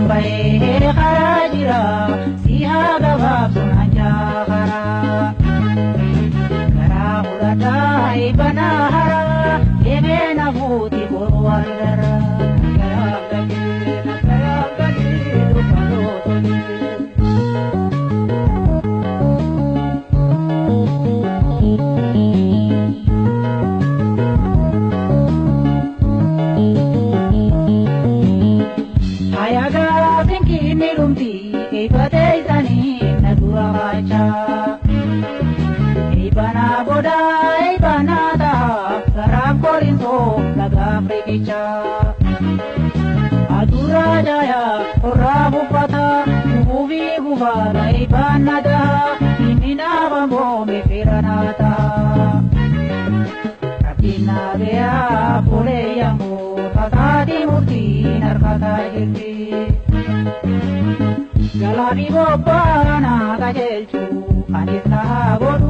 Hin bahee karaa jira si haa gabaabsu naan jaaharaa. Karaa fudhadhaa eebbanaa haraa deemee na fuuti boruu argaraa. Nagayaan galee nagayaan galee dukkanoo tolee. Hayagaa finkinni dhumti eebbatee isaanii na dura baachaa. Eebbanaa booda eebbanaa ta'a garaaf korinsoo lagaaf riqichaa. Aduraa jaayaa qorraa buffata gubuufi gufaata eebbaan na ta'a inni naaf ammoo fira naa ta'a. Rabbiin na beeyaa fuulee yammuu tasaati murtiin harkataa jirti. Galaafi bobbaana qajeelchu anis naa godhu.